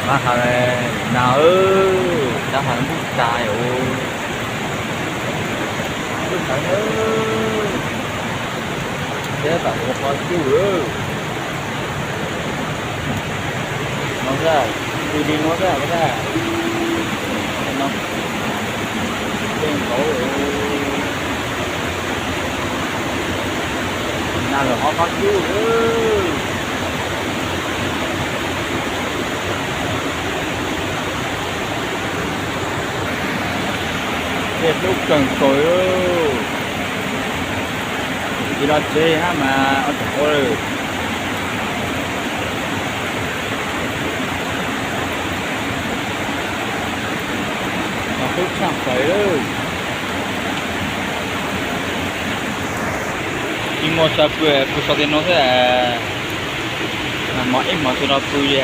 Pab has na, tav has ntuj tas os. Ntuj tas, thiab tam ua qhov cub lawm. No xwb, tus li no xwb, no. Tej nkaus na los qhov qhov cub lawm. Tej hlub kawg nkaus. Tsis los tsev hab mas ob tug ua lawm. Mas hlub tshaj plaws lawm. Tsis muaj chaw pw, pw so tej no xwb. Mas ib hmos tsis los pw li.